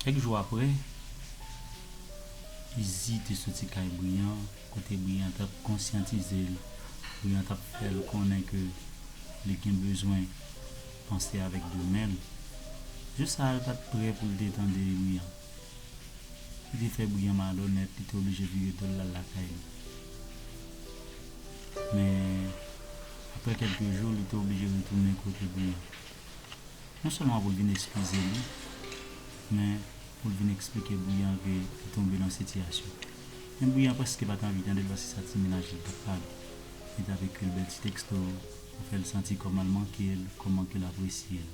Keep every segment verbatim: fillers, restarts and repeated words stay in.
Kèk jou apre, Izi te soti kay Briyan, kote Briyan t ap konsyantize l. Briyan t ap fè l konnen ke li gen bezwen panse avèk de men l. Jou sa a, l pa t prè pou l te tande Briyan. Li te fè Briyan malonèt, li te oblije vire do l al lakay li. Men, apre kèlke jou, li te oblije retounen kote Briyan. Non sèlman pou l vin eskize li, men pou l vin eksplike Briyan ke li tonbe nan sitiyasyon. Men Briyan prèske pa t anvi tande l paske sa ti mennaj li t ap pale. Li t ap ekri l bèl ti teksto pou fè l santi kòman l manke l, kòman ke l apresye l.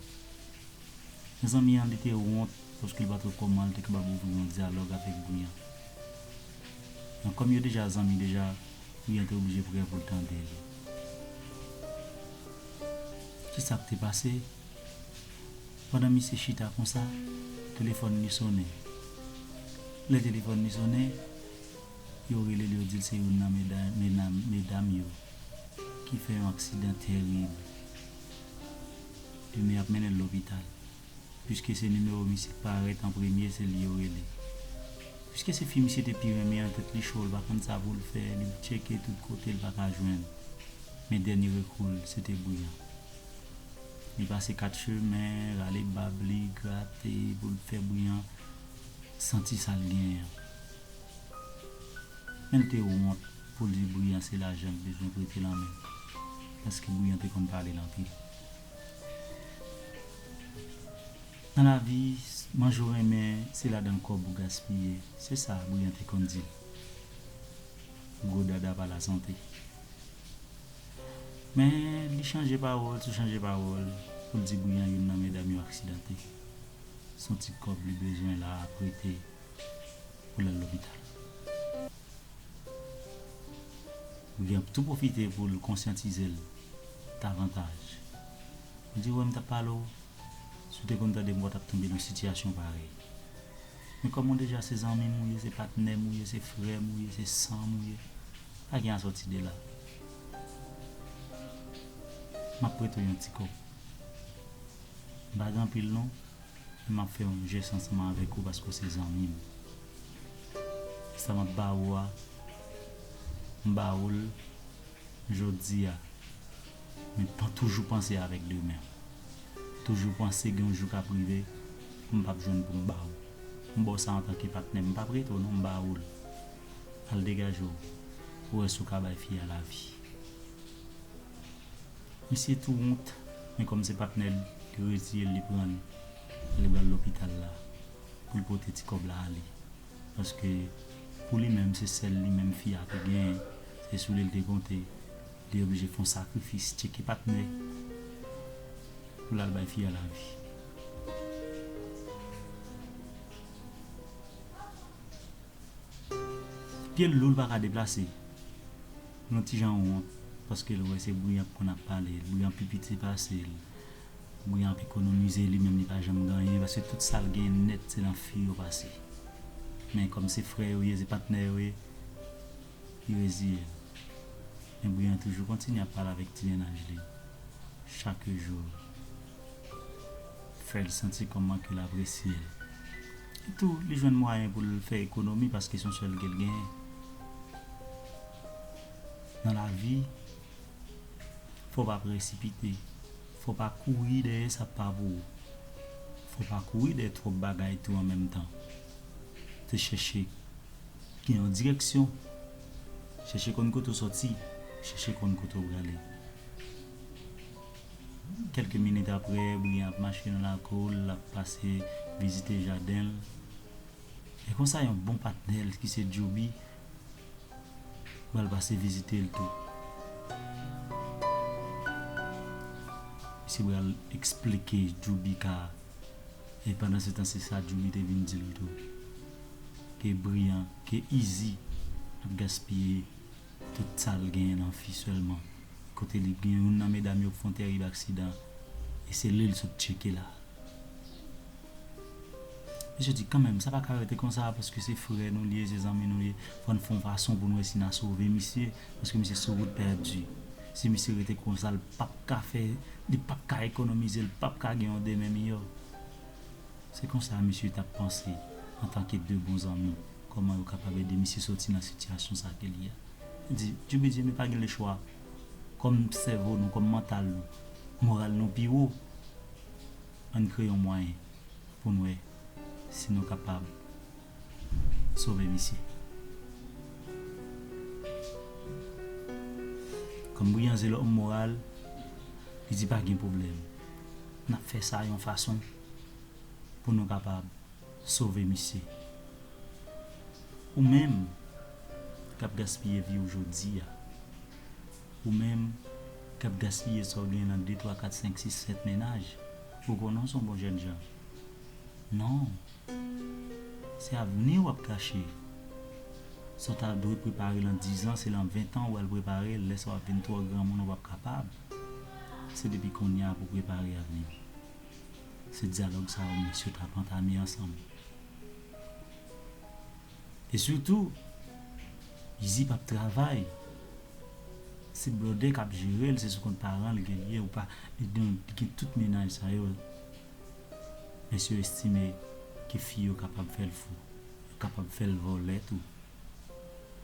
Mezanmi, li te wont paske l pa t wè kòman l te kapab ouvri yon dyalòg avèk Briyan. Men kòm yo deja zanmi deja, Briyan te oblije prè pou l tande li. Kisa k te pase? Pandan misye chita konsa, telefòn li sonnen. Lè telefòn li sonnen, yo rele l, yo di l se youn nan medam, medam, medam yo ki fè yon aksidan terib. Demen y ap mennen l lopital. Piske se nimewo misye k parèt an premye, se li yo rele. Piske se fi misye te pi renmen an, tèt li cho, l pa konn sa pou l fè, li tcheke tout kote, l pa ka jwenn. Men dènye rekou l, se te Briyan. Li pase kat chemen, rale bab li, grate pou l fè Briyan santi sa l genyen an. Men l te wont pou l di Briyan se lajan l bezwen prete l an men l, paske Briyan te konn pale l anpil. Nan lavi, manje w renmen, se ladan l kòb ou gaspiye. Se sa Briyan te konn di l. Gwo dada pa lasante. Men, li chanje pawòl sou chanje pawòl pou l di Briyan youn nan medam yo aksidante. Se yon ti kòb li bezwen la a prete pou l al lopital. Briyan tou pwofite pou l konsyantize l davantaj. Li di, "Wè, m t ap pale w, si w te konn tande m, w pa t ap tonbe nan sitiyasyon parèy. Men kòm ou deja se zanmi m ou ye, se patnè m ou ye, se frè m ou ye, se san m ou ye, pa gen a sòti de la. M ap prete w yon ti kòb. M pa gen anpil non, men m ap fè yon jès ansanm avèk ou paske w se zanmi m. Sa m ap ba ou a, m ba ou l jodi a. Men pan-, toujou panse avèk demen. Toujou panse gen yon jou k ap rive, m p ap jwenn pou m ba ou. M ba w sa antanke patnè, m p ap rete w non, m ba ou l. Al degaje w, ou wè si w ka bay fi a lavi." Misye tou wont, men kòm se patnè l, li reziye l, li pran l, li pral lopital la pou l pote ti kòb la ale. Paske pou li menm, se sèl li menm fi a te genyen, se sou li l te konte. Li oblije fè yon sakrifis, tcheke patnè pou l al bay fi a lavi. Pye l lou, l pa ka deplase. Yon ti jan wont, paske l wè se Briyan k konn ap pale l, Briyan pi piti pase l. Briyan ap ekonomize, li menm li pa janm gen anyen, paske tout sa l gen nèt se nan fi yo pase. Men kòm se frè yo ye, se patnè yo ye, li reziye l. Men Briyan toujou kontinye ap pale avèk ti mennaj li chak jou, fè l santi kòman ke l apresye l. Etou, li jwenn mwayen pou l fè ekonomi paske se yon sèl ke l genyen. Nan lavi, fò w pa presipite. Fò w pa kouri dèyè sa k pa pou ou. Fò w pa kouri dèyè twòp bagay tou an menm tan. Se chèche gen yon direksyon. Chèche konn kote w sòti. Chèche konn kote w prale. Kèlke minit apre, Briyan ap mache nan lakou l, l ap pase vizite jaden l. E konsa, yon bon patnè l ki se Djoubi pral pase vizite l tou. Misye pral eksplike Djoubi ka a. E pandan se tan, se sa Djoubi te vin di l tou. Ke Briyan, ke Izi ap gaspiye tout sa l genyen nan fi sèlman. Kote li gen youn nan medam yo k fè yon tèrib aksidan, e se li l sot tcheke la. Misye di, kanmenm, sa pa ka rete konsa, paske se frè nou li ye, se zanmi nou li ye. Fò n fè yon fason pou n wè si n a sove misye, paske misye sou wout pèdi. Si misye rete konsa, l p ap ka fè, li p ap ka ekonomize, l p ap ka gen yon demen miyò. Se konsa misye t ap panse, antanke de bon zanmi, kòman yo kapab ede misye soti nan sitiyasyon sa ke li ye a. Li di, Djoubi di, men pa gen lechwa. Kòm sèvo nou, kòm mantal nou, moral nou pi wo, ann kreye yon mwayen pou n wè si nou kapab sove misye. Kòm Brian se lòm moral, li di pa gen pwoblèm. N ap fè sa yon fason pou nou kapab sove misye. Ou menm k ap gaspiye vi w jodi a, ou menm k ap gaspiye sa w gen nan de, twa, kat, senk, sis, sèt mennaj, ou konnen w se yon bon jènjan. Non. Se avni w ap gache. Sa w ta dwe prepare lan diz an, se lan ven tan w al prepare l. Lè sa w ap vin twò granmoun, ou p ap kapab. Se depi kounye a pou w prepare avni w. Se dyalòg sa yo mesye t ap antame ansanm. E sitou, Izi p ap travay. Se blòdè k ap jere l, se sou kont paran l ke li ye, ou pa, li gen, li gen tout mennaj sa yo. Mesye yo estime ke fi yo kapab fè l fou, yo kapab fè l vòlè tou.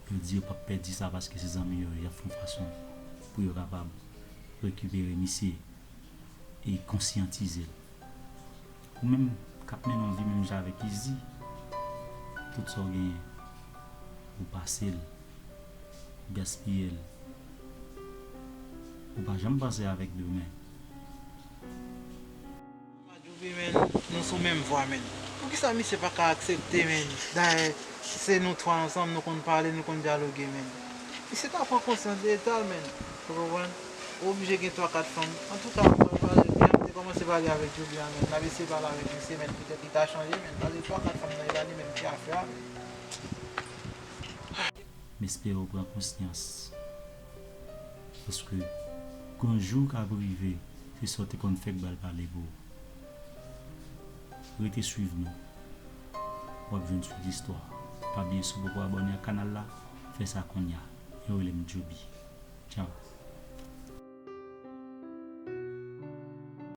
Yo di yo p ap pèdi sa paske se zanmi yo, y ap fè yon fason pou yo kapab rekipere misye e konsyantize l. Ou menm k ap mennen yon vi menm jan avèk Izi, tout sa w genyen, ou pase l, ou gaspiye l. Ou pa janm panse avèk demen. Djoubi, men, nou sou menm vwa, men. Poukisa misye pa ka aksepte, men? Dayè, se nou twa ansanm, nou konn pale, nou konn dyaloge, men. Misye ta pran konsyans de eta l, men. Ou konprann? Ou oblije gen twa, kat fanm. Antouka, m pral pale, byen, m te kòmanse pale avèk Djoubi a, men. N ap eseye pale avèk misye, men. Petèt li ta chanje, men. Pale twa, kat fanm nan, e pa li menm ki afè a, men. M espere w pran konsyans. Paske gon jou k ap rive, se sa w te konn fè k ba l pale pou ou. Rete swiv nou. W ap jwenn swit istwa. Pa bliye, si w poko abòne ak kanal la, fè sa kounye a. Yo rele m Djoubi.